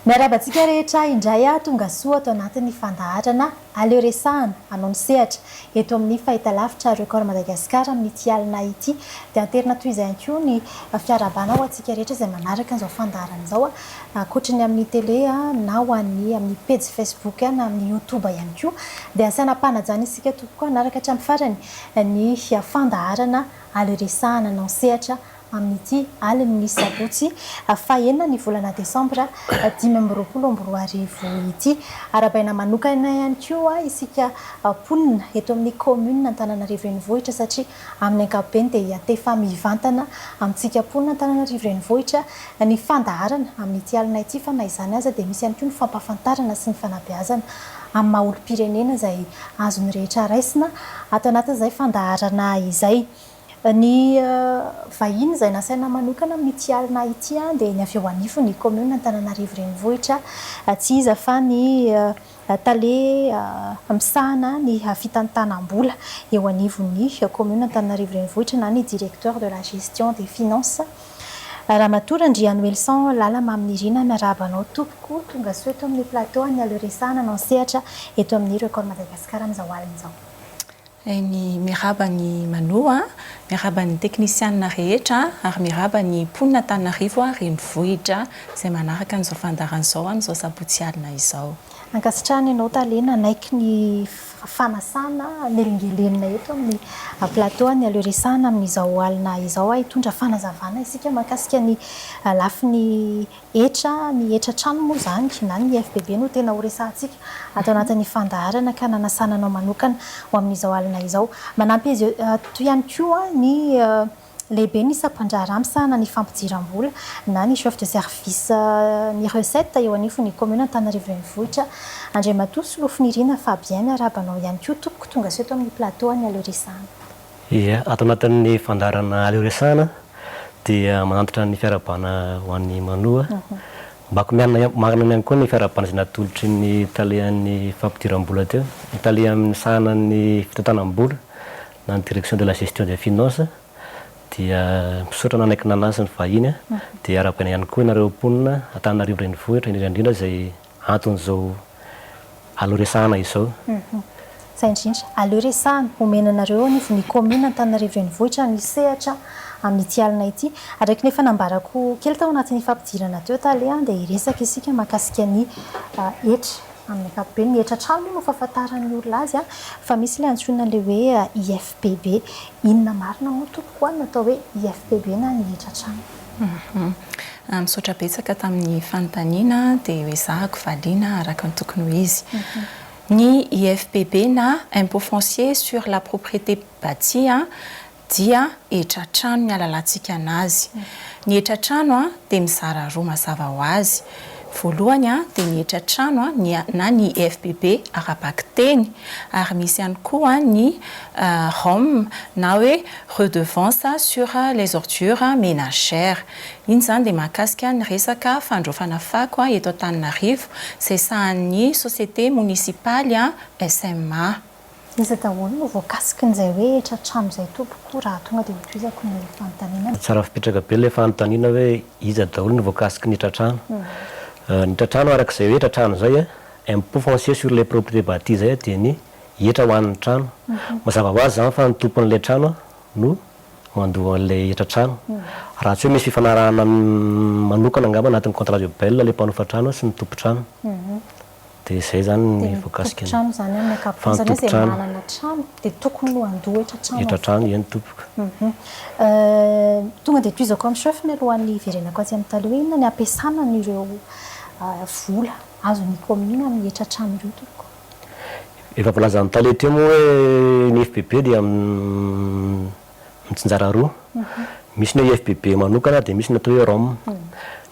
Miarahaba antsika rehetra indray aho tonga soa ato anatin'ny fandaharana Aleo Resahana anao ny sehatra eto amin'ny fahitalavitra Record Madagascar amin'ity alina ity. Dia anterina toy izay ihany koa ny fiarahabana ho antsika rehetra izay manaraka an'izao fandaharana izao ankoatry ny amin'ny tele na ho an'ny amin'ny pejy Facebook na amin'ny YouTube ihany koa. Dia asaina am-panajana isika tompoko hanaraka hatramin'ny farany ny fandaharana Aleo Resahana anao ny sehatra amin'ity alin'ny sabotsy fahenina ny volana desambra 2025 ity. Arahabaina manokana ihany koa isika mponina eto amin'ny kaominina Antananarivo Renivohitra satria amin'ny ankapobeny dia hiantefa mivantana amintsika mponina Antananarivo Renivohitra ny fandaharana amin'ity alina ity fa na izany aza dia misy ihany koa ny fampahafantarana sy ny fanabeazana amin'ny maha olom-pirenena izay azon'ny rehetra raisina ato anatin'izay fandaharana izay. Ny vahiny izay nasaina manokana amin'ity alina ity dia ny avy eo anivon'ny kaominina Antananarivo Renivohitra, tsy iza fa ny tale misahana ny fitantanam-bola eo anivon'ny kaominina Antananarivo Renivohitra na ny directeur de la gestion des finances, Ramatoa Randrianoelison Lala Maminirina. Miarahaba anao tompoko, tonga soa eto amin'ny plateau an'ny Aleo Resahana anao sehatra eto amin'ny Record Madagascar amin'izao alina izao. Eny, miarahaba an'i Manoa, miarahaba ny teknisianina rehetra ary miarahaba ny mponina Antananarivo renivohitra izay manaraka an'izao fandaharana izao amin'izao sabotsy alina izao. Ankasitrahana ianao Tale nanaiky ny fanasana nelingelenina eto amin'ny plateau an'ny Aleo Resahana amin'izao alina izao hitondra fanazavana isika mahakasika ny lafiny Hetra, ny hetra trano moa izany na ny FBB no tena ho resahantsika ato anatin'ny fandaharana ka nanasana anao manokana ho amin'izao alina izao. Manampy azy eto ihany koa ny lehiben'ny sampandraharaha misahana ny fampidiram-bola na ny chef de service ny recette eo anivon'ny kaominina Antananarivo Renivohitra, Andriamatoa Solofonirina Fabien. Miarahaba anao ihany koa tompoko tonga soa eto amin'ny plateau an'ny Aleo Resahana. Ia, ato anatin'ny fandaharana Aleo Resahana dia manantitra ny fiarahabana ho an'i Manoa. Mbako mianina marina ihany koa ny fiarahabana izay natolotry ny talehan'ny fampidiram-bola teo, ny tale misahana ny fitantanam-bola na ny direction de la gestion des finances dia misaotra nanaiky nanasa ny vahiny dia arahabaina ihany koa ianareo mponina Antananarivo Renivohitra indrindra indrindra izay anton'izao Aleo resahana izao. Zay indrindra. Aleo resahana. Omena anareo eo anivon'ny commune Antananarivo Renivohitra ny sehatra amin'ity alina ity. Araka ny efa nambarako kely tao anatin'ny fampidirana teo tale dia hiresaka isika mahakasika ny hetra amin'ny ankapobeny. Ny hetra trano moa no fahafantaran'ny olona azy fa misy ilay antsoina an'ilay hoe IFPB. Inona marina moa tompoko no atao hoe IFPB na ny hetra trano? Misaotra betsaka tamin'ny fanontaniana dia hoezahako valiana araka ny tokony ho izy. Ny IFPB na Impôt foncier sur la propriété bâtie dia hetra trano ny ahalalantsika anazy. Ny hetra trano dia mizara roa mazava ho azy. Voalohany dia ny hetra trano na ny IFPB ara-bakiteny ary misy ihany koa ny ROM na hoe redevance sur les ordures ménagères. Iny izany dia mahakasika ny resaka fandraofana fako eto Antananarivo izay sahanin'ny Société Monisipaly SMA. Iza daholo no voakasikin'izay hoe hetra trano izay tompoko raha tonga dia hotohizako ny fanontaniana. Tsara fipetraka be ilay fanontaniana hoe iza daholo no voakasiky ny hetra trano. Ny hetra trano araka izay hoe hetra trano izay, impôt foncier sur les propriétés bâties izay dia ny hetra ho an'ny trano. Mazava ho azy izany fa ny tompon'ilay trano no mandoa an'ilay hetra trano. Raha tsy hoe misy fifanarahana manokana angamba anatin'ny contrat de bail ilay mpanofa trano sy ny tompon-trano. Dia izay izany ny voakasika ny. Tompon-trano izany amin'ny ankapobeny, izany hoe izay manana trano dia tokony ho handoa hetra trano avokoa. Hetra trano, eny tompoko. Tonga dia tohizako amin'ny chef mialohan'ny hiverenako atsy amin'ny tale hoe inona ny hampiasana an'ireo vola azon'ny kaominina amin'ny hetra trano ireo tompoko. Efa voalazan'ny tale teo moa hoe ny FBB dia mitsinjara roa. Misy ny hoe FBB manokana dia misy ny atao hoe ROM.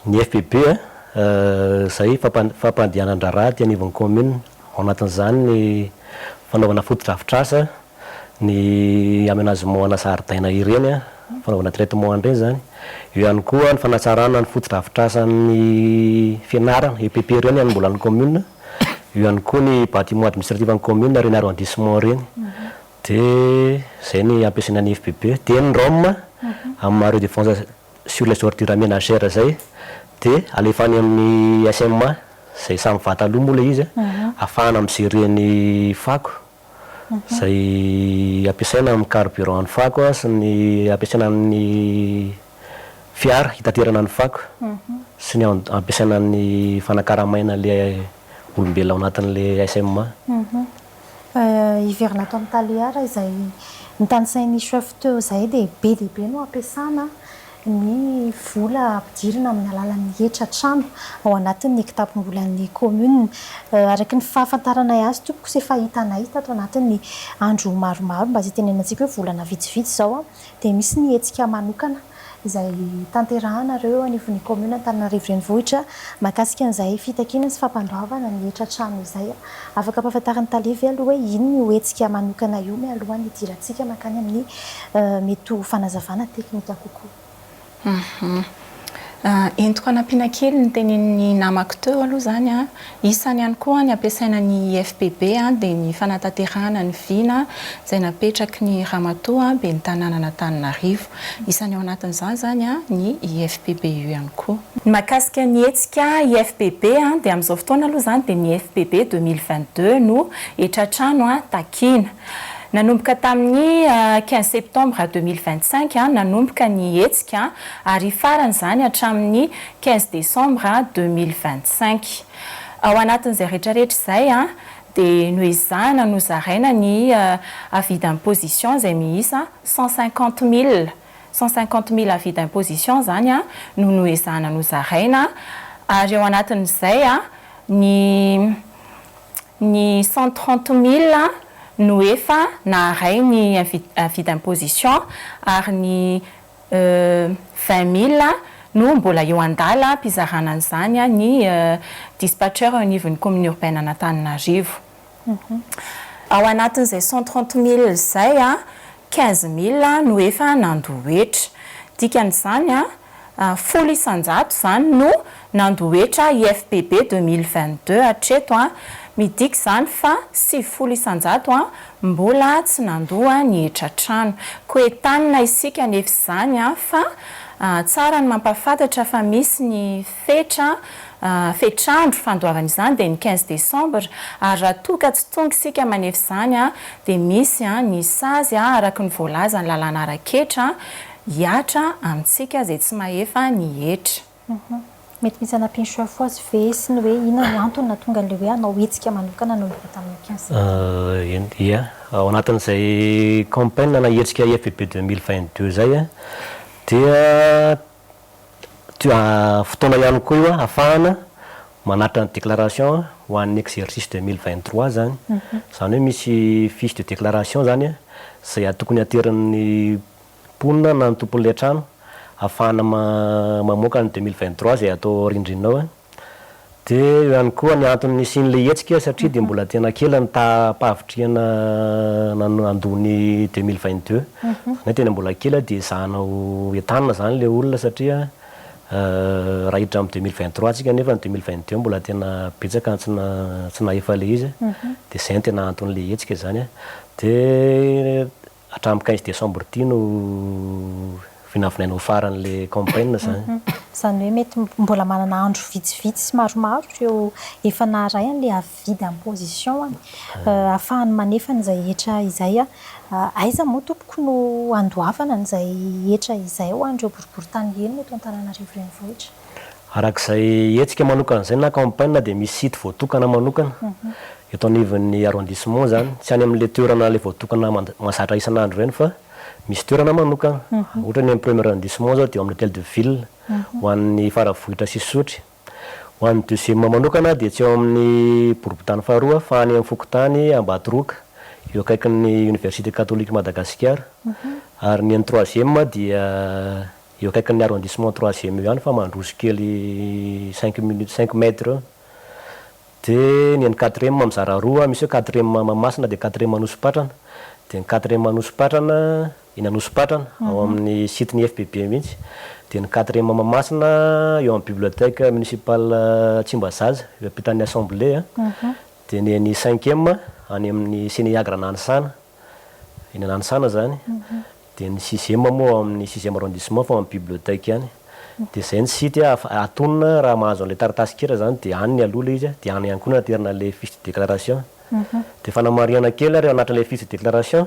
Ny FBB izay fampandehanan-draharaha aty anivon'ny commune. Ao anatin'izany ny fanaovana fotodrafitrasa, ny aménagement ana zaridaina ireny, fanaovana traitement an'ireny izany. Eo ihany koa ny fanatsarana ny fotodrafitrasan'ny fianarana, EPP ireny any mbola any commune. Eo ihany koa ny bâtiment administratif an'ny commune, ireny arrondissement ireny. Dia izay ny ampiasaina ny FBB. Dia ny ROM, amin'ny maha redevance sur les ordures ménagères izay, Dia alefa any amin'ny SMA izay samy vata aloha moa ilay izy ahafahana mi-gérer ny fako izay ampiasaina amin'ny carburant ny fako sy ny ampiasaina amin'ny fiara hitaterana ny fako sy ny ampiasaina ny fanakaramaina ilay olombelona ao anatin'ilay SMA. Hiverina ato amin'ny Tale izay notanisain'ny chef teo izay dia be dia be no ampiasana ny vola ampidirina amin'ny alalan'ny hetra trano ao anatin'ny kitapom-bolan'ny commune. Araka ny fahafantaranay azy tompoko sy efa hitanay tato anatin'ny andro maromaro mba tsy hitenenantsika hoe volana vitsivitsy izao dia misy ny hetsika manokana izay tanterahanareo eo anivon'ny kaominina Antananarivo Renivohitra mahakasika an'izay fitakiana sy fampandoavana ny hetra trano izay. Afaka ampahafantarin'ny tale ve aloha hoe inona io hetsika manokana io mialohan'ny hidirantsika mankany amin'ny mety ho fanazavana teknika kokoa? Entiko hanampiana kely ny tenenin'ny namako teo aloha izany an, isany ihany koa ny ampiasaina ny IFPB dia ny fanatanterahana ny vina izay napetraky ny ramatoa ben'ny tanànan'Antananarivo. Isany ao anatin'izany izany ny IFPB io ihany koa. Ny mahakasika ny hetsika IFPB dia amin'izao fotoana aloha izany dia ny IFPB 2022 no hetratrano takiana. Nanomboka tamin'ny 15 septembre 2025 nanomboka ny hetsika ary hifarana izany hatramin'ny 15 décembre 2025. Ao anatin'izay rehetrarehetra izay dia noezahana nozaraina ny avis d'imposition izay miisa 150 000. 150 000 avis d'imposition izany no noezahana nozaraina ary ao anatin'izay ny ny 130 000 no efa naharay ny avis d'imposition ary ny 20 000 no mbola eo an-dalam-pizarana an'izany ny dispatcheur eo anivon'ny commune urbaine an'Antananarivo. Ao anatin'izay 130 000 izay, 15 000 no efa nandoa hetra. Dikan'izany, 10% izany no nandoa hetra IFPB 2022 hatreto. Midika izany fa 90% mbola tsy nandoa ny hetra trano. Koa entanina isika nefa izany fa tsara ny mampahafantatra fa misy ny fetra fetrandro fandoavana izany dia ny 15 décembre ary raha toa ka tsy tonga isika manefa izany dia misy ny sazy araka ny voalazan'ny lalàna ara-ketra hihatra amintsika izay tsy mahefa ny hetra. Mety misy hanampian'ny chef azy ve sy ny hoe inona no antony nahatonga an'ilay hoe hanao hetsika manokana nanomboka tamin'ny 15 septembre? Eny, ia. Ao anatin'izay campagne na hetsika IFPB 2022 izay dia fotoana ihany koa io ahafahana manatitra ny déclaration ho an'ny exercice 2023 zany. Izany hoe misy fiche de déclaration zany izay tokony aterin'ny mponina na ny tompon'ilay trano ahafahana mamoaka ny 2023 izay atao rindrina ao. Dia eo ihany koa ny antony nisian'ilay hetsika satria dia mbola tena kely ny taham-pahavitrihana nandoa ny 2022. Izany hoe tena mbola kely dia ezahana ho entanina izany ilay olona satria raha hiditra amin'ny 2023 isika nefa ny 2022 mbola tena betsaka ny tsy nahefa ilay izy. Dia izay no tena anton'ilay hetsika izany. Dia hatramin'ny 15 décembre ity no vinavinaina ho faran'ilay campagne izany. Izany hoe mety mbola manana andro vitsivitsy sy maromaro ireo efa naharay an'ilay avis d'imposition ahafahany manefa an'izay hetra izay. Aiza moa tompoko no andoavana an'izay hetra izay ho an'ireo boriborintany enina eto Antananarivo Renivohitra? Arak'izay hetsika manokana izay na campagne dia misy site voatokana manokana eto anivon'ny arrondissement izany, tsy any amin'ilay toerana ilay voatokana mahazatra isan'andro ireny fa misy toerana manokana. Ohatra ny amin'ny premier arrondissement izao dia eo amin'ny hôtel de ville ho an'ny Faravohitra sy Isotry. Ho an'ny deuxième manokana dia tsy eo amin'ny boribontany faharoa fa any amin'ny fokontany Ambatoroka eo akaikin'ny Université Catholique Madagasikara. Ary ny an'ny troisième dia eo akaikin'ny arrondissement troisième eo ihany fa mandroso kely 5 minutes, 5 mètres eo. Dia ny an'ny quatrième mizara roa, misy hoe quatrième Mahamasina dia quatrième Anosipatrana. Dia ny quatrième Anosipatrana eny Anosipatrana ao amin'ny site ny IFPB mihitsy. Dia ny quatrième Mahamasina eo amin'ny bibliothèque municipale Tsimbazaza eo ampitan'ny assemblée. Dia ny an'ny cinquième any amin'ny Ceniagre Nanisana, eny Nanisana izany. Dia ny sixième moa ao amin'ny sixième arrondissement fa ao amin'ny bibliothèque ihany. Dia izay ny site atonina raha mahazo an'ilay taratasin-ketra izany dia any ny aloha ilay izy dia any ihany koa no anaterana an'ilay fiche de déclaration. Dia fanamarihana kely ary ao anatin'ilay fiche de déclaration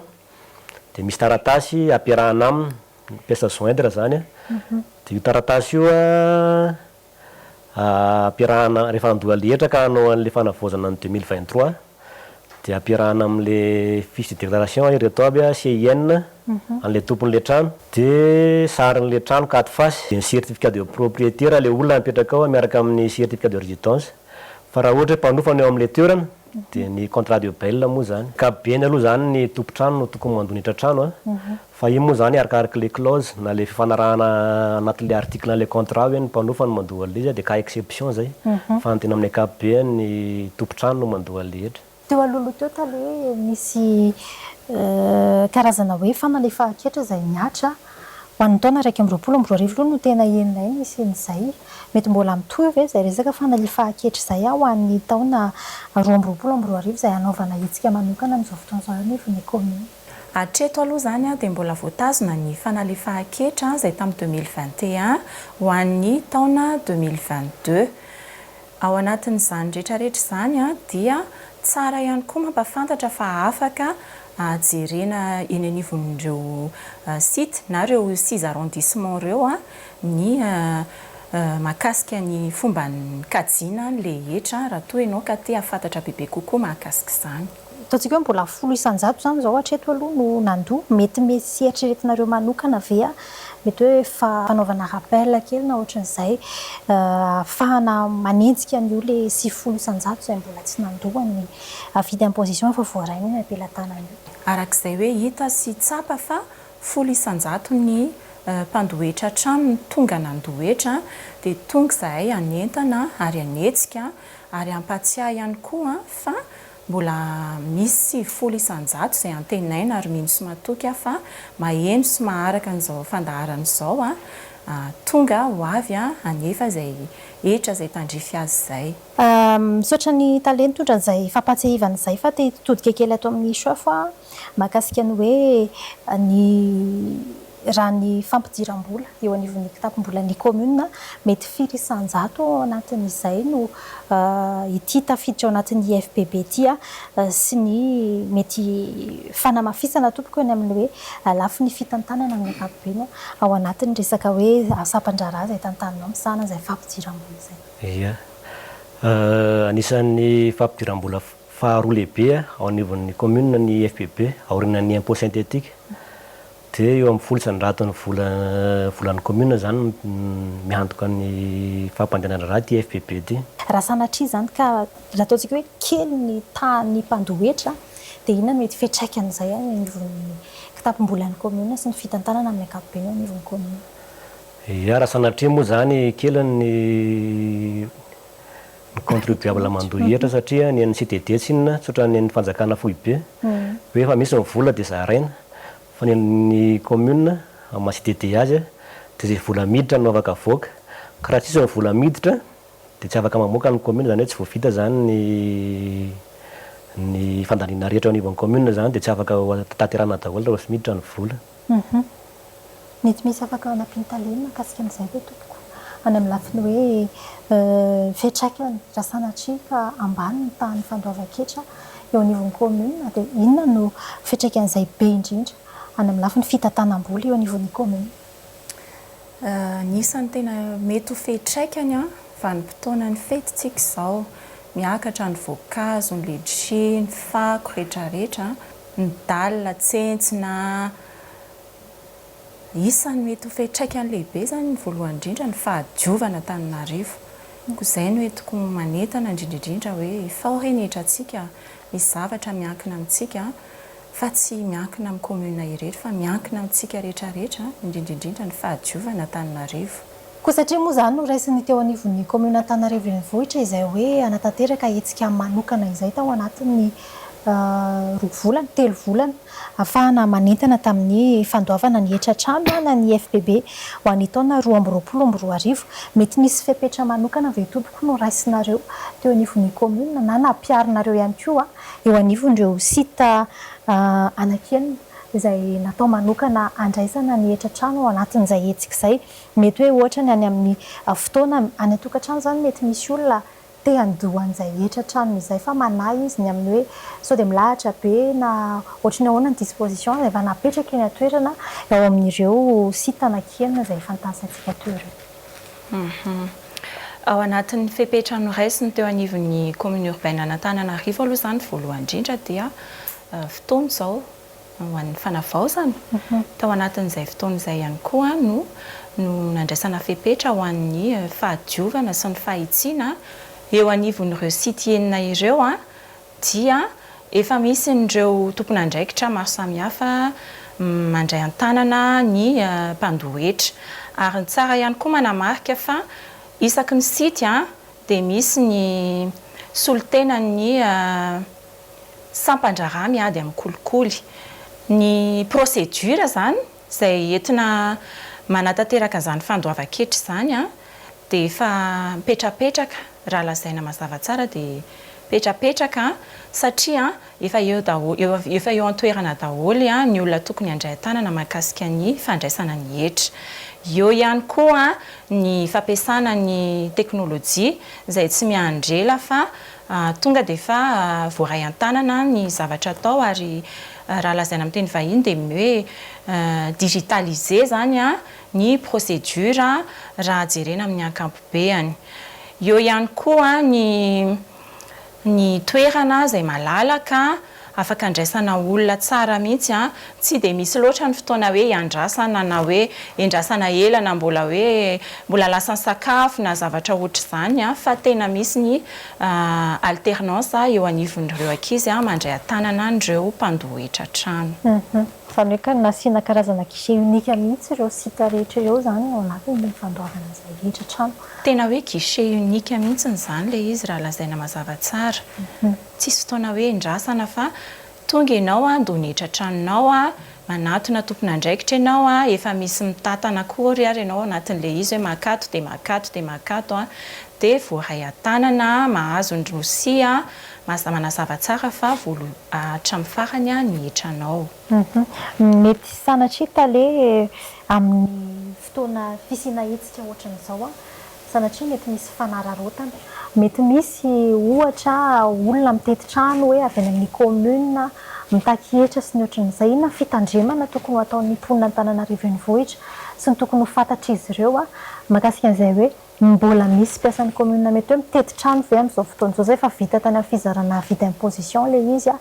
dia misy taratasy ampiarahana aminy, pièce à joindre izany an, dia io taratasy io an ampiarahana rehefa handoa an'ilay hetra ka hanao an'ilay fanavaozana ny 2023 dia ampiarahana amin'ilay fiche de déclaration ireto aby an, CIN an'ilay tompon'ilay trano, dia sarin'ilay trano quatre faces, dia ny certificat de propriété raha ilay olona mipetraka ao miaraka amin'ny certificat de résidence, fa raha ohatra hoe mpanofa no eo amin'ilay toerana dia ny contrat de bail moa izany. Ankapobeny aloha izany ny tompon-trano no tokony mandoa ny hetra-trano an, fa iny moa izany arakaraky ilay clause na ilay fifanarahana anatin'ilay article an'ilay contrat hoe ny mpanofa no mandoa an'ilay izy dia cas exception izay, fa ny tena amin'ny ankapobeny ny tompon-trano no mandoa an'ilay hetra. Teo alohaloha teo tale nisy karazana hoe fanalefahan-ketra izay nihatra ho an'ny taona 2021 aloha no tena henonay nisy an'izay. Mety mbola mitohy ve izay resaka fanalefahan-ketra izay ho an'ny taona 2022 izay hanaovana hetsika manokana amin'izao fotoana izao eo anivon'ny kaominina? Hatreto aloha izany dia mbola voatazona ny fanalefahan-ketra izay tamin'ny 2021 ho an'ny taona 2022. Ao anatin'izany rehetra rehetra izany dia tsara ihany koa mampafantatra fa afaka jerena eny anivon'ireo sites na ireo six arrondissements ireo ny mahakasika ny fomba nikajiana an'ilay hetra raha toa ianao ka te hahafantatra bebe kokoa mahakasika izany. Ataontsika hoe mbola 10% izany izao hatreto aloha no nandoa. Mety misy eritreretinareo manokana ve mety hoe fanaovana rappel kely na ohatran'izay ahafahana manenjika an'io ilay 90% izay mbola tsy nandoa ny avis d'imposition efa voarainy eny am-pelatanana io? Arak'izay hoe hita sy tsapa fa 10% ny mpandoa hetra hatrany no tonga nandoa hetra dia tonga izahay hanentana ary hanetsika ary hampatsiahy ihany koa fa Mbola misy 90% izay antenaina ary mino sy matoky aho fa maheno sy maharaka an'izao fandaharana izao tonga ho avy hanefa izay hetra izay tandrify azy izay. Misaotra ny tale nitondra an'izay fampahatsiahivana izay fa te hitodika kely ato amin'ny chef aho mahakasika ny hoe ny Raha ny fampidiram-bola eo anivon'ny kitapom-bolan'ny kaominina, mety firy isan-jato ao anatin'izay no ity tafiditra ao anatin'ny IFPB ity sy ny mety fanamafisana tompoko eny amin'ny hoe lafiny fitantanana amin'ny ankapobeny ao anatin'ny resaka hoe sampan-draharaha izay tantaninao misahana izay fampidiram-bola izay. Ia. Anisan'ny fampidiram-bola faharoa lehibe ao anivon'ny kaominina ny IFPB aorianan'ny impôt synthétique. Dia eo amin'ny 10% ny vola volan'ny commune izany no miantoka ny fampandehanana-draharaha ity FPB ity. Raha sanatria izany ka raha ataontsika hoe kely ny tahan'ny mpandoa hetra dia inona no mety fiantraikan'izay any anivon'ny kitapom-bolan'ny commune sy ny fitantanana amin'ny ankapobeny eo anivon'ny commune? Ia, raha sanatria moa izany kely ny ny contribuable mandoa hetra satria ny an'ny CDD tsinona tsy ohatran'ny an'ny fanjakana foibe hoe efa misy ny vola dia zaraina fa ny an'ny commune amin'ny maha CDD azy dia izay vola miditra no afaka avoaka ka raha tsisy ny vola miditra dia tsy afaka mamoaka ny commune izany hoe tsy voavita izany ny ny fandaniana rehetra eo anivon'ny commune izany dia tsy afaka ho tanterahina daholo raha vao tsy miditra ny vola. Mety misy afaka hanampian-tale mahakasika an'izay ve tompoko? Any amin'ny lafiny hoe fiantraikany raha sanatria ka ambany ny tahan'ny fandoavan-ketra eo anivon'ny kaominina dia inona no fiantraikan'izay be indrindra any amin'ny lafiny fitantanam-bola eo anivon'ny kaominina? Ny isan'ny tena mety ho fiantraikany, vanim-potoanan'ny fety tsika izao, miakatra ny voankazo, ny letchi, ny fako retraretra, ny dalle tsentsina, Isan'ny mety ho fiantraikany lehibe izany ny voalohany indrindra ny fahadiovana Antananarivo. Koa izay no entiko manentana indrindra indrindra hoe ifao re ny hetrantsika, misy zavatra miankina amintsika fa tsy miankina amin'ny commune irery fa miankina amintsika rehetra rehetra, indrindra indrindra ny fahadiovana Antananarivo. Koa satria moa izany noraisin'ny teo anivon'ny kaominina Antananarivo Renivohitra izay hoe hanatanteraka hetsika manokana izay tao anatin'ny roa volana, telo volana, ahafahana manentana tamin'ny fandoavana ny hetra trano na ny FPB ho an'ny taona 2022. Mety nisy fepetra manokana ve tompoko noraisinareo teo anivon'ny kaominina na nampiharinareo ihany koa eo anivon'ireo site anankienina? izay natao manokana handraisana ny hetra trano ao anatin'izay hetsika izay. Mety hoe ohatra ny any amin'ny fotoana any an-tokantrano izany mety misy olona te handoa an'izay hetra tranony izay fa manahy izy ny amin'ny hoe sao dia milahatra be na ohatry ny ahoana ny disposition izay efa napetraka eny an-toerana ao amin'ireo site anankienina izay efa notanisaintsika teo ireo. Ao anatin'ny fepetra noraisiny teo anivon'ny commune urbaine an'Antananarivo aloha izany voalohany indrindra dia fotoana izao ho an'ny fanavaozana. Tao anatin'izay fotoana izay ihany koa no no nandraisana fepetra ho an'ny fahadiovana sy ny fahitsiana eo anivon'ireo sites enina ireo dia efa misy an'ireo tompon'andraikitra maro samihafa mandray an-tanana ny mpandoa hetra. Ary ny tsara ihany koa manamarika fa isaky ny site dia misy ny solontenan'ny sampan-draharaha miady amin'ny kolikoly. Ny procédure izany izay entina manatanteraka an'izany fandoavan-ketra izany dia efa mipetrapetraka, raha lazaina mazava tsara dia mipetrapetraka satria efa eo daholo, efa eo an-toerana daholo ny olona tokony handray an-tanana mahakasika ny fandraisana ny hetra. Eo ihany koa ny fampiasana ny teknolojia izay tsy miandry ela fa Tonga dia efa voaray an-tanana ny zavatra atao ary raha lazaina amin'ny teny vahiny dia hoe digitaliser izany ny procédure raha jerena amin'ny ankapobeany. Eo ihany koa ny ny toerana izay malalaka afaka andraisana olona tsara mihitsy an, tsy dia misy loatra ny fotoana hoe hiandrasana na hoe endrasana ela na mbola hoe mbola lasa nisakafo na zavatra ohatr'izany an, fa tena misy ny alternance eo anivon'ireo ankizy mandray an-tanana an'ireo mpandoa hetra trano. Izany hoe ka nasiana karazana guichet unique mihitsy ireo site rehetra ireo izany ao anatin'ny fandoavana izay hetra trano. Tena hoe guichet unique mihitsy izany ilay izy raha lazaina mazava tsara. Tsisy fotoana hoe endrasana fa tonga ianao handoa ny hetratranonao, manatona tompon'andraikitra ianao, efa misy mitantana akory ary ianao ao anatin'ilay izy hoe makato dia makato dia makato dia voaray an-tanana, mahazo ny rosia, manazava tsara fa voaloa hatramin'ny farany ny hetranao. Mety sanatria tale amin'ny fotoana fisiana hetsika ohatran'izao Sanatria mety misy fanararaotana. Mety misy ohatra olona mitety trano hoe avy any amin'ny commune, mitaky hetra sy ny ohatran'izay. Inona ny fitandremana tokony ho ataon'ny mponina Antananarivo Renivohitra sy ny tokony ho fantatr'izy ireo mahakasika an'izay hoe mbola misy mpiasan'ny commune mety hoe mitety trano ve amin'izao fotoana izao? Izay efa vita tany amin'ny fizarana avis d'imposition ilay izy.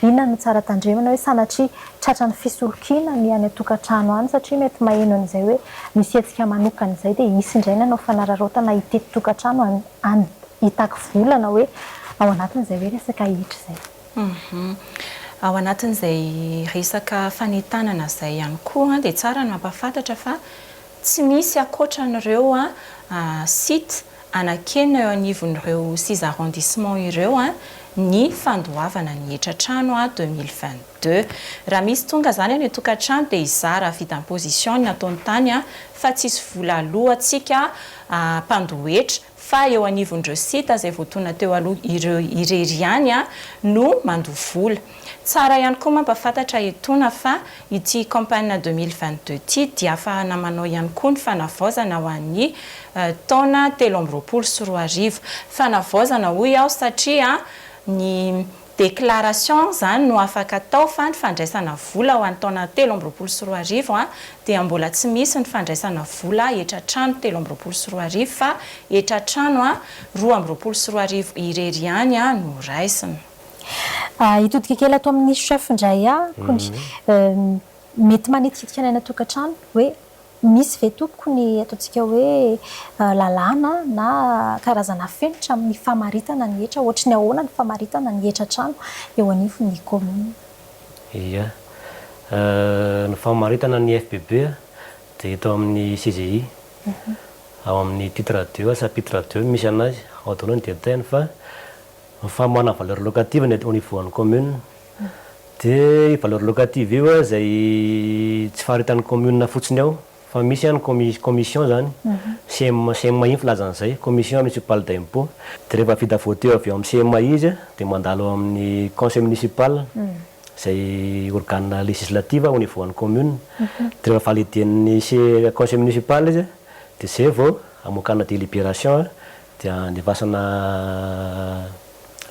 Inona no tsara tandremana hoe sanatria tratran'ny fisolokiana ny any an-tokantrano any satria mety maheno an'izay hoe misy hetsika manokana izay dia hisy indray ny hanao fanararaotana hitety tokantrano any hitaky vola na hoe ao anatin'izay hoe resaka hetra izay. Ao anatin'izay resaka fanentanana izay ihany koa dia tsara ny mampahafantatra fa tsy misy ankoatran'ireo sites anankenina eo anivon'ireo six arrondissements ireo ny fandoavana ny hetra-trano 2022. Raha misy tonga izany any an-tokantrano dia hizara avis d'imposition ny nataony tany fa tsisy vola aloa antsika mpandoa hetra fa eo anivon'ireo site izay voatonona teo aloha ireo irery ihany no mandoa vola. Tsara ihany koa mampafantatra etoana fa ity campagne 2022 ity dia afahana manao ihany koa ny fanavaozana ho an'ny taona 2023. Fanavaozana hoy aho satria ny déclaration izany no afaka atao fa ny fandraisana vola ho an'ny taona 2023 dia mbola tsy misy ny fandraisana vola hetra-trano 2023 fa hetra-trano 2022 irery ihany no raisina. Hitodika kely ato amin'ny chef indray aho kony. Mety manitikitika ny any an-tokantrano hoe misy ve tompoko ny ataontsika hoe lalàna na karazana fenitra amin'ny famaritana ny hetra? Ohatry ny ahoana ny famaritana ny hetra-trano eo anivon'ny commune? Ia. Ny famaritana ny FBB dia eto amin'ny CGI. Ao amin'ny titre deux, chapitre deux misy anazy, ao daholo ny détail-ny fa Ny famoahana valeur locative ny au niveau an'ny commune. Dia io valeur locative io izay tsy faritan'ny commune fotsiny ao fa misy any commission izany, CM, CMI ny filazana an'izay, commission municipale d'impôt. Dia rehefa vita voté avy ao amin'ny CMI izy dia mandalo ao amin'ny conseil municipal. izay organe législative au niveau an'ny commune. Dia rehefa valider-n'ny conseil municipal izy dia izay vao amoakana délibération dia andefasana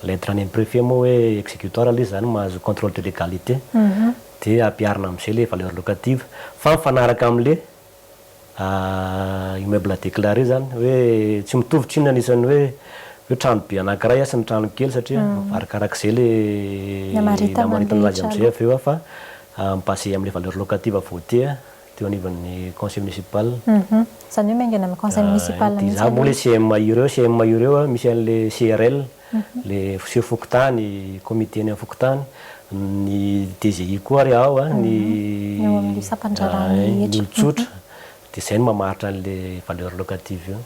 lettre any amin'ny préfet moa hoe exécutoire ilay izy izany, mahazo contrôle de légalité, dia ampiharina amin'izay ilay valeur locative fa mifanaraka amin'ilay immeuble déclaré zany, hoe tsy mitovy tsinona anisan'ny hoe trano be anankiray sy ny trano kely, satria arakarak'izay le namaritana azy amin'izay avy eo, fa mi-basé amin'ilay valeur locative voté teo anivon'ny conseil municipal. Zany hoe miaingana amin'ny conseil municipal. Dia za moa le CMI ireo, CMI ireo misy an'le CRL, le chef fokontany, comité ny amin'ny fokontany, ny DGI koa ary ao, ny eo amin'ny sampan-draharaha. Ny olon-tsotra, dia izay no mamaritra an'le valeur locative io.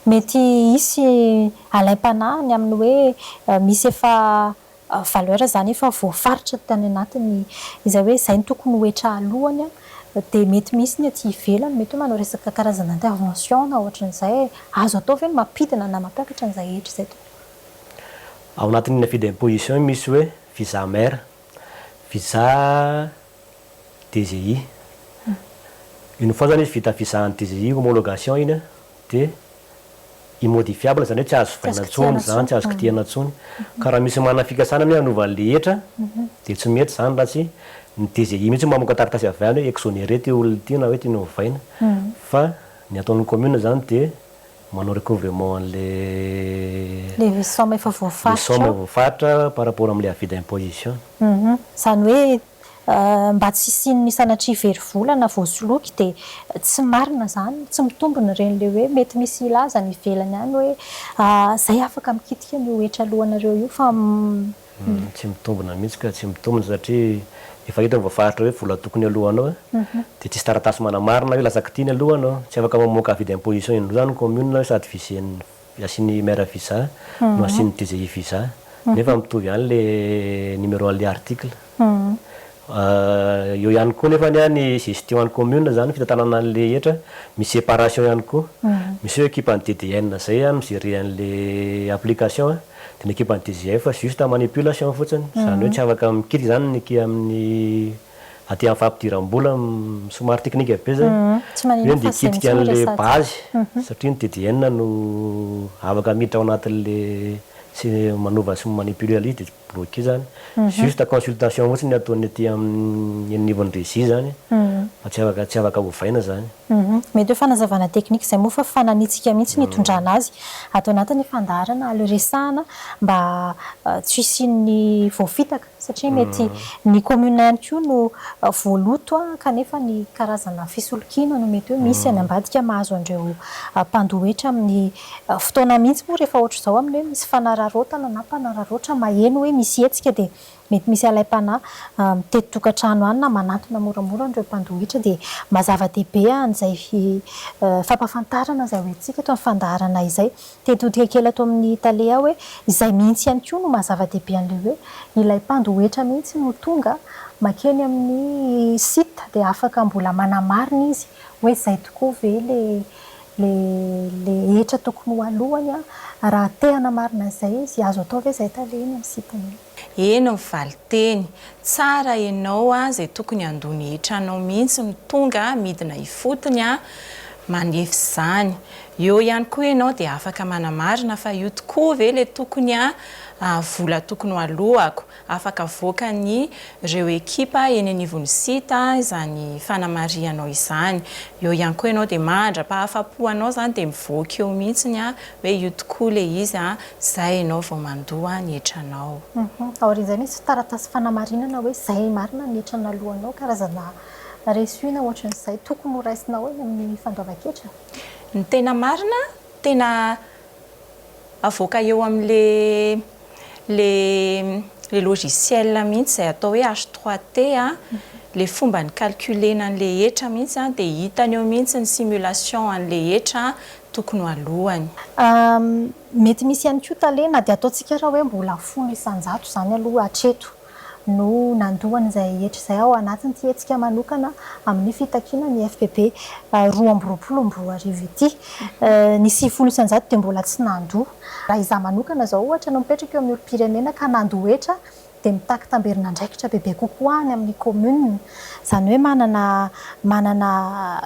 Mety hisy alaim-panahy ny amin'ny hoe misy efa valeur zany efa voafaritra tany anatiny izay, hoe izay no tokony ho hetra alohany, dia mety misy ny aty ivelany mety hoe manao resaka karazana intervention na ohatran'izay. Azo atao ve ny mampidina na mampiakatra an'izay hetra izay to? Ao anatin'ny avis d'imposition misy hoe visa maire, visa DGI. Une fois zany izy vita visa an'ny DGI, homologation iny, dia immodifiable, zany hoe tsy azo ovaina intsony zany, tsy azo kitihana intsony. Ka raha misy manana fikasana hoe hanova an'le hetra dia tsy mety zany raha tsy ny DGI mihitsy mamoaka taratasy avy any hoe exonéré ty olona ity na hoe tiany hovaina. Fa ny ataon'ny commune zany dia manao recouvrement an'le le somme efa le voafaritra somme voafaritra par rapport amin'le avis d'imposition. Zany hoe mba tsy hisian'ny sanatria very vola na voasoloky, dia tsy marina zany, tsy mitombina ireny le hoe mety misy ilaza ny ivelany any hoe zay afaka mikitika ny hetra alohanareo io fa Tsy mitombina mihitsy ka, tsy mitombina, satria efa hita voafaritra hoe vola tokony alohanao dia tsisy taratasy manamarina hoe lasa kitihiny alohanao. Tsy afaka mamoaka avis d'imposition indroa zany commune hoe sady visé-n'ny asian'ny maire visa no asian'ny DGI visa, nefa mitovy ihany le numéro an'le article. Eo ihany koa nefa ny gestion an'ny commune zany, fitantanana an'le hetra, misy séparation ihany koa. Misy hoe équipe an'ny DDN zay mi-gérer an'le application, dia ny équipe an'ny DGF juste manipulation fotsiny, zany hoe tsy afaka mikitika zany ny aky amin'ny aty amin'ny fampidiram-bola, somary teknika be zay, Tsy maninona hoe fa ndeha zay hikitika mihitsy no an'le resahantsika. base, satria ny DDN no afaka miditra ao anatin'le sy manova sy manipuler an'ilay izy, dia bloqué zany. Juste consultation fotsiny ny ataony aty amin'ny anivon'ny régie zany, fa tsy afaka ovaina zany. Mety hoe fanazavana teknika izay moa, fa fananitsika mihitsy ny hitondrana azy ato anatin'ny fandaharana Aleo Resahana, mba tsy hisian'ny voafitaka, satria mety ny commune ihany koa no voaloto kanefa ny karazana fisolokiana no mety hoe misy any ambadika mahazo an'ireo mpandoa hetra amin'ny fotoana mihitsy. Moa rehefa ohatr'izao amin'ny hoe misy fanararaotana na mpanararaotra maheno hoe misy hetsika, dia mety misy alaim-panahy mitety tokantrano any na manantona moramora an'ireo mpandoa hetra, dia mazava-dehibe an'izay fampahafantarana izay hoentintsika eto amin'ny fandaharana izay. Te hitodika kely ato amin'ny tale aho hoe izay mihitsy ihany koa no mahazava-dehibe an'ilay hoe ilay mpandoa hetra mihitsy no tonga makeny amin'ny site, dia afaka mbola manamarina izy hoe izay tokoa ve le hetra tokony ho alohany. Raha te hanamarina an'izay izy, azo atao ve izay, tale, eny amin'ny site eny? Eny, mivaly-teny tsara ianao izay tokony handoa ny hetranao mihitsy no tonga midina ifotony manefy izany. Eo ihany koa ianao dia afaka manamarina fa io tokoa ve le tokony vola tokony ho alohako. Afaka avoakan'ny reo ekipa eny anivon'ny site izany fanamarihanao izany. Eo ihany koa ianao dia mandra-pahafapo anao izany dia mivoaka eo mihitsiny hoe io tokoa le izy, zay ianao vao mandoa ny hetranao. Aorian'izay misy taratasy fanamarinana hoe zay marina ny hetra naloanao, karazana reçu na ohatran'izay tokony ho raisinao eny amin'ny fandoavan-ketra? Ny tena marina, tena avoaka eo amin'le le logiciel mihitsy izay atao hoe H3T, le fomba ny calculena an'le hetra mihitsy, dia hitany eo mihitsy ny simulation an'le hetra tokony ho alohany. Mety misy ihany koa, tale, na dia ataontsika raha hoe mbola 10% izany aloha hatreto no nandoan'izay hetra izay ao anatin'ity hetsika manokana amin'ny fitakiana ny FPB 2022 ity. Ny 90% dia mbola tsy nandoa. Raha izaho manokana izao ohatra no mipetraka eo amin'ny olom-pirenena ka nandoa hetra, dia mitaky tamberin'andraikitra bebe kokoa any amin'ny commune. Izany hoe manana manana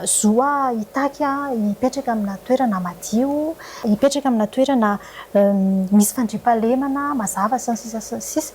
zo hitaky hipetraka amina toerana madio, hipetraka amina toerana misy fandriampahalemana mazava sy ny sisa sy ny sisa.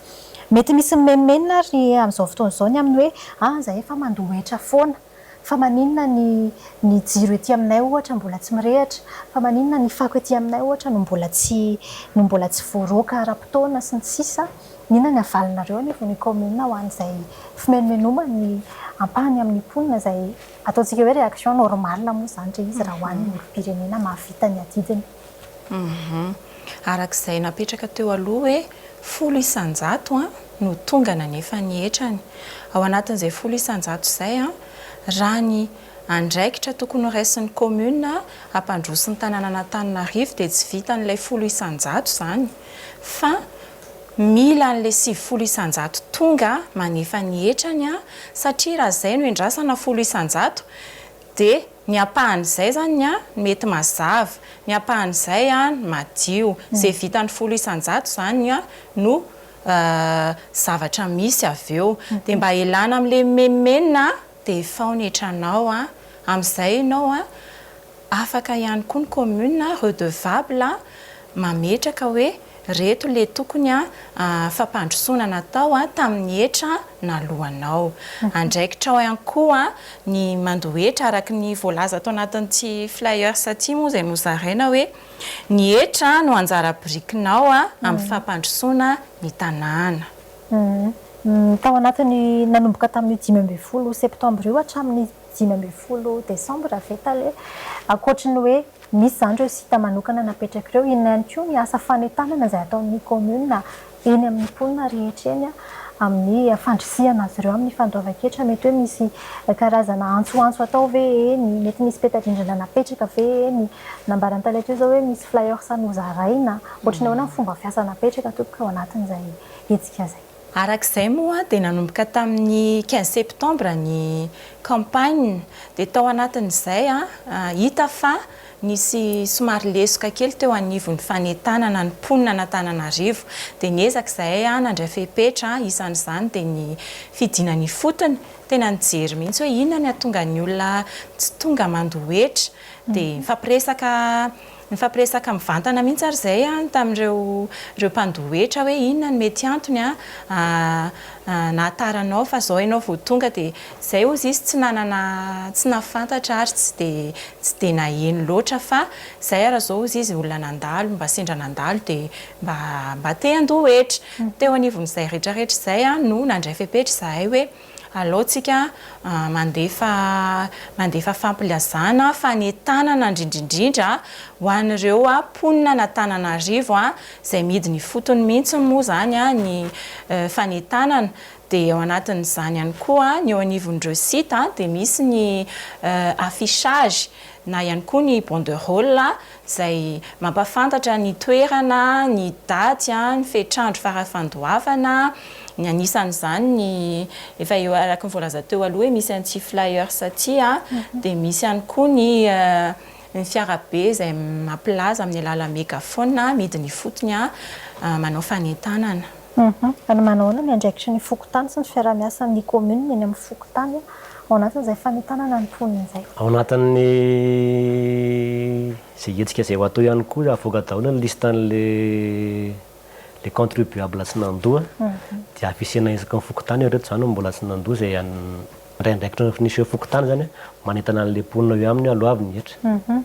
Mety misy mimenomenona ary amin'izao fotoana izao ny amin'ny hoe ah izahay efa mandoa hetra foana. Fa maninona ny ny jiro ety aminay ohatra mbola tsy mirehatra? Fa maninona ny fako ety aminay ohatra no mbola tsy no mbola tsy voaroaka ara-potoana sy ny sisa Inona ny havalinareo anivon'ny kaominina ho an'izay fimenomenoman'ny ampahany amin'ny mponina izay ataontsika hoe réaction normale moa izany re izy raha ho an'ny olom-pirenena mahavita ny adidiny? Araka izay napetraka teo aloha hoe 10% no tonga nanefa ny hetrany. Ao anatin'izay 10% izay, raha ny andraikitra tokony horaisin'ny commune hampandroso ny tanànan'Antananarivo dia tsy vitan'ilay 10% izany fa mila an'ilay 90% tonga manefa ny hetrany satria raha izay no endrasana 10% dia ny ampahan'izay izany ny mety mazava, ny ampahan'izay madio. Izay vitan'ny 10% izany no zavatra misy avy eo. Dia mba elana amin'ilay mimenomenona dia efao ny hetranao amin'izay ianao afaka ihany koa ny commune redevable mametraka hoe reto le tokony fampandrosoana natao tamin'ny hetra naloanao. Andraikitrao ihany koa ny mandoa hetra araka ny voalaza ato anatin'ity flyers ity moa izay nozaraina hoe ny hetra no anjara birikinao amin'ny fampandrosoana ny tanàna. Tao anatin'ny nanomboka tamin'io 15 septambra io hatramin'ny 15 desambra ve tale? Ankoatry ny hoe misy izany ireo site manokana napetraka ireo, inona ihany koa ny asa fanentanana izay ataon'ny commune eny amin'ny mponina rehetra eny amin'ny fandrisihana azy ireo amin'ny fandoavan-ketra? Mety hoe misy karazana antsoantso atao ve eny? Mety misy peta-drindrina napetraka ve eny? Nambaran'ny tale teo izao hoe misy flyers nozaraina. Ohatry ny ahoana ny fomba fiasa napetraka tompoko ao anatin'izay hetsika izay? Araka izay moa dia nanomboka tamin'ny 15 septembre ny campagne dia tao anatin'izay hita fa nisy somary lesoka kely teo anivon'ny fanentanana ny mponina an'Antananarivo dia niezaka izahay nandray fepetra, isan'izany dia ny fidinana ifotony, tena nijery mihitsy hoe inona ny hahatonga ny olona tsy tonga mandoa hetra dia nifampiresaka Nifampiresaka mivantana mihitsy ary izay tamin'ireo ireo mpandoa hetra hoe inona no mety antony nahatara anao fa izao ianao vao tonga dia izay hozy izy tsy nanana tsy nahafantatra ary tsy dia tsy dia naheno loatra fa izay ary izao hozy izy olona nandalo mba sendra nandalo dia mba mba te handoa hetra. Teo anivon'izay rehetra rehetra izay no nandray fepetra izahay hoe Alao tsika mandefa mandefa fampilazana, fanentanana indrindrindrindra ho an'ireo mponina an'Antananarivo izay midina ifotony mihitsy moa izany ny fanentanana. Dia ao anatin'izany ihany koa ny eo anivon'ireo site dia misy ny affichage na ihany koa ny banderole izay mampafantatra ny toerana, ny daty, ny fetr'andro fara-fandoavana, ny anisan'izany ny efa eo araka ny voalaza teo aloha hoe misy an'ity flyers ity, dia misy ihany koa ny ny fiarabe izay mampilaza amin'ny alalan'ny megaphone midina ifotony manao fanentanana. Manao ahoana ny andraikitry ny fokontany sy ny fiaraha-miasan'ny commune eny amin'ny fokontany ao anatin'izay fanentanana ny mponina izay? Ao anatin'ny izay hetsika izay ho atao ihany koa, avoaka daholo ny liste an'le le contribuable tsy nandoa dia afficher-na isaky ny fokontany hoe ireto izany no mbola tsy nandoa izay handray andraikitra ny chef fokontany izany manentana an'le mponina eo aminy hoe aloavy ny hetra.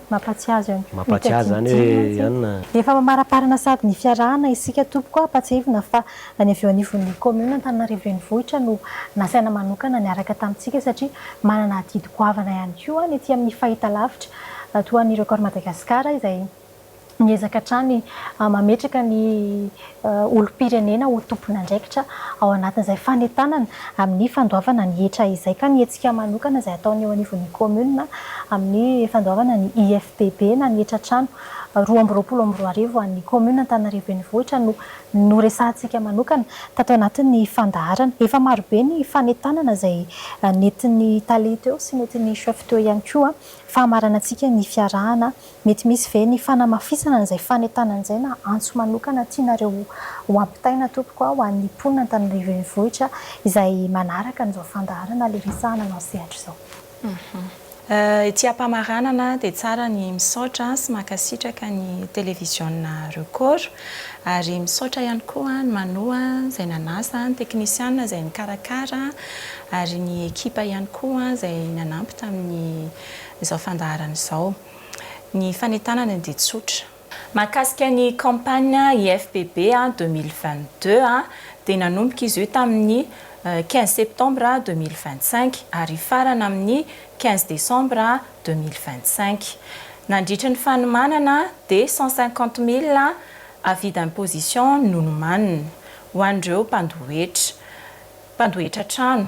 Mampatsiahy azy ihany koa. Mampatsiahy izany hoe ihany. Efa mamaraparana sady ny fiarahana isika tompoko a, ampatsiahivina fa ny avy eo anivon'ny commune Antananarivo Renivohitra no nasaina manokana niaraka tamintsika satria manana adidy goavana ihany koa ny ety amin'ny fahitalavitra toa an'i Record Madagascar izay miezaka hatrany mametraka ny olom-pirenena ho tompon'andraikitra ao anatin'izay fanentanana amin'ny fandoavana ny hetra izay ka ny hetsika manokana izay ataon'ny eo anivon'ny commune amin'ny fandoavana ny IFPB na ny hetra trano. 2022 ho an'ny kaominina Antananarivo Renivohitra no noresahantsika manokana tato anatin'ny fandaharana. Efa marobe ny fanentanana izay nentin'ny tale teo sy nentin'ny chef teo ihany koa fa hamaranantsika ny fiarahana. Mety misy ve ny fanamafisana an'izay fanentanana izay na antso manokana tianareo ho ampitaina tompoko ho an'ny mponina Antananarivo Renivohitra izay manaraka an'izao fandaharana le resahana anao sehatra izao? Ety am-pamaranana dia tsara ny misaotra sy mankasitraka ny televiziona Record ary misaotra ihany koa ny Manoa izay nanasa, ny teknisiana izay nikarakara ary ny ekipa ihany koa izay nanampy tamin'ny izao fandaharana izao. Ny fanentanana dia tsotra. Mahakasika ny campagne IFPB 2022 dia nanomboka izy io tamin'ny 15 septembre 2025 ary hifarana amin'ny 15 décembre 2025. Nandritry ny fanomanana dia 150 000 avis d'imposition no nomanina ho an'ireo mpandoa hetra, mpandoa hetra trano.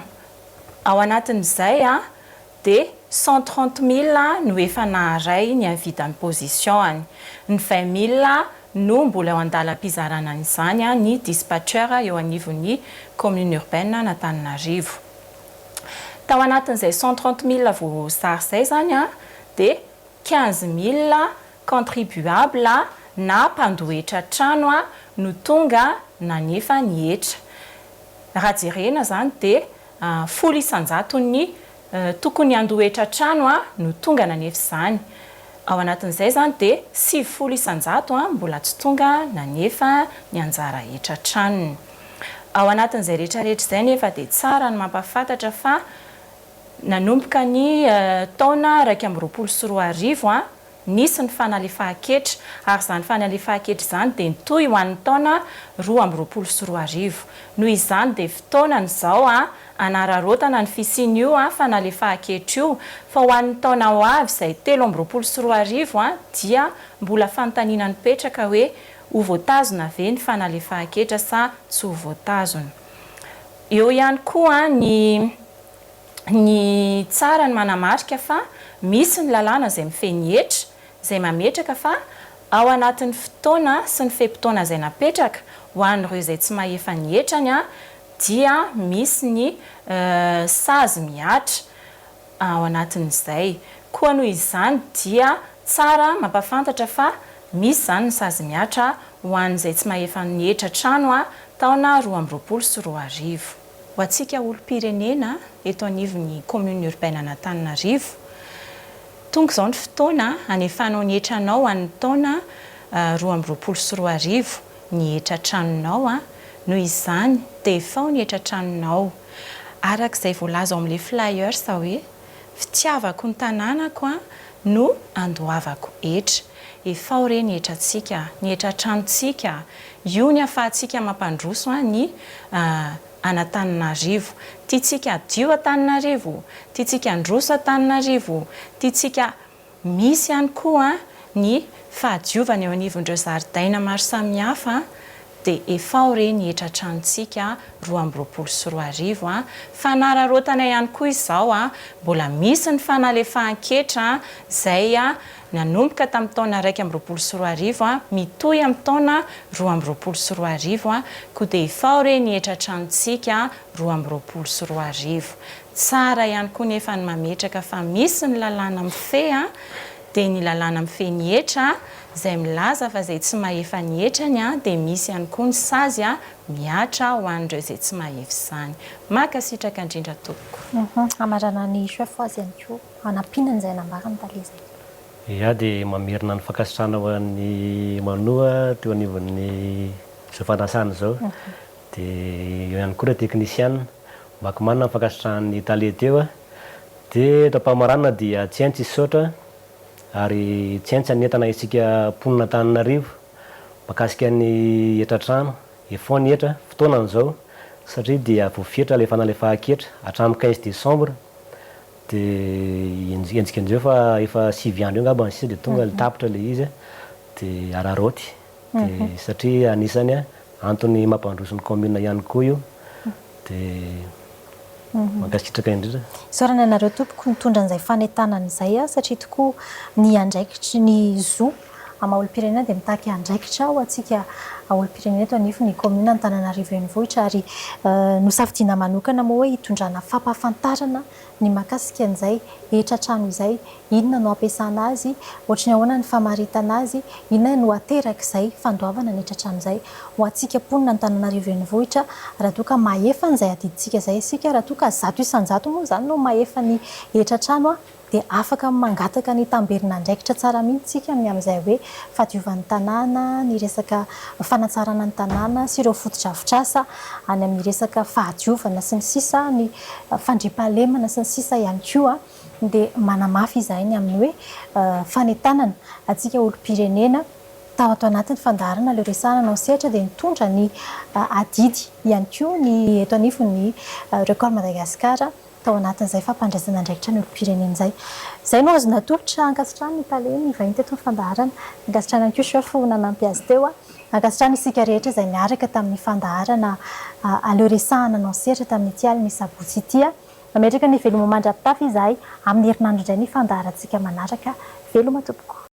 Ao anatin'izay dia 130 000 no efa naharay ny avis d'imposition-any. Ny 20 000 no mbola eo an-dalam-pizarana an'izany ny dispatcher eo anivon'ny commune urbaine an'Antananarivo. Tao anatin'izay 130 000 voazara izay izany dia 15 000 contribuable na mpandoa hetra trano no tonga nanefa ny hetra. Raha jerena izany dia 10%-n'ny tokony handoa hetra trano no tonga nanefa izany. Ao anatin'izay izany dia 90% mbola tsy tonga nanefa ny anjara hetra tranony. Ao anatin'izay rehetrarehetra izay nefa dia tsara ny mampahafantatra fa nanomboka ny taona 2021 nisy ny fanalefahan-ketra ary izany fanalefahan-ketra izany dia nitohy ho an'ny taona 2022. Noho izany dia fotoanany izao hanararaotana ny fisian'io fanalefahan-ketra io fa ho an'ny taona ho avy izay 2023 dia mbola fanontaniana nipetraka hoe ho voatazona ve ny fanalefahan-ketra sa tsy ho voatazona. Eo ihany koa ny ny tsara ny manamarika fa misy ny lalàna izay mifehy ny hetra izay mametraka fa ao anatin'ny fotoana sy ny fe-potoana izay napetraka ho an'ireo izay tsy mahefa ny hetrany dia misy ny sazy mihatra ao anatin'izay. Koa noho izany dia tsara mampafantatra fa misy izany ny sazy mihatra ho an'izay tsy mahefa ny hetra trano taona 2022. Ho antsika olom-pirenena eto anivon'ny commune urbaine an'Antananarivo, tonga izao ny fotoana hanefanao ny hetranao ho an'ny taona 2022, ny hetra tranonao, noho izany dia efao ny hetra tranonao. Araka izay voalaza ao amin'ilay flyers hoe, fitiavako ny tanànako no andoavako hetra. Efao re ny hetrantsika, ny hetran-tranontsika, io ny ahafahantsika mampandroso ny an'Antananarivo. Tiantsika hadio Antananarivo, tiantsika handroso Antananarivo, tiantsika misy ihany koa ny fahadiovana eo anivon'ireo zaridaina maro samihafa dia efao re ny hetran-tranontsika 2022 a! Fanararaotana ihany koa izao a! Mbola misy ny fanalefahan-ketra izay nanomboka tamin'ny taona 2021 a, mitohy amin'ny taona 2022 a, koa dia efao re ny hetran-tranontsika 2022. Tsara ihany koa nefa ny mametraka fa misy ny lalàna mifehy a! dia ny lalàna mifehy ny hetra izay milaza fa izay tsy mahefa ny hetrany dia misy ihany koa ny sazy mihatra ho an'ireo izay tsy mahefa izany. Mankasitraka indrindra tompoko. Hamarana ny chef azy ihany koa hanampiana an'izay nambarany tale izay. Ia dia mamerina ny fankasitrahana ho an'i Manoa teo anivon'ny izao fanasana izao. Dia eo ihany koa ireo teknisiana. Makomanina ny fankasitrahan'ny tale teo. Dia eto am-pamaranana dia tsy haintsy hisaotra ary tsy haintsy hanentana isika mponina Antananarivo mahakasika ny hetra trano, efao ny hetra, fotoanany izao satria dia voafetra ilay fanalefahan-ketra hatramin'ny 15 décembre dia enjikenjeo fa efa 9 andro eo angamba ny sisa dia tonga tapitra ilay izy dia araraoty dia satria anisany antony mampandroso ny commune ihany koa io dia mankasitraka indrindra. Isaorana anareo tompoko nitondra an'izay fanentanana izay satria tokoa ny andraikitry ny zo Amin'ny maha olom-pirenena dia mitaky andraikitra ho antsika olom-pirenena eto anivon'ny kaominina Antananarivo Renivohitra ary nosafidiana manokana moa hoe hitondrana fampahafantarana ny mahakasika an'izay hetra trano izay, inona no ampiasana azy, ohatry ny ahoana ny famaritana azy, inona no aterak'izay fandoavana ny hetra trano izay ho antsika mponina Antananarivo Renivohitra raha toa ka mahefa an'izay adidintsika izay isika, raha toa ka 100% moa izany no mahefa ny hetra trano dia afaka mangataka ny tamberin'andraikitra tsara mihitsy isika ny amin'izay hoe fahadiovan'ny tanàna, ny resaka fanatsarana ny tanàna sy ireo fotodrafitrasa any amin'ny resaka fahadiovana sy ny sisa, ny fandriampahalemana sy ny sisa ihany koa dia manamafy izahay ny amin'ny hoe fanentanana antsika olom-pirenena tao ato anatin'ny fandaharana Aleo Resahana Anao Sehatra dia nitondra ny adidy ihany koa ny eto anivon'ny Record Madagascar tao anatin'izay fampandraisana andraikitra ny olom-pirenena izay. Izay no azo natolotra. Ankasitrahana ny tale ny vahiny teto ny fandaharana. Ankasitrahana ihany koa chef nanampy azy teo. Ankasitrahana isika rehetra izay niaraka tamin'ny fandaharana Aleo Resahana Anao Sehatra tamin'ity alin'ny sabotsy ity. Mametraka ny veloma mandra-pitafy izahay amin'ny herinandro indray ny fandaharantsika manaraka. Veloma tompoko.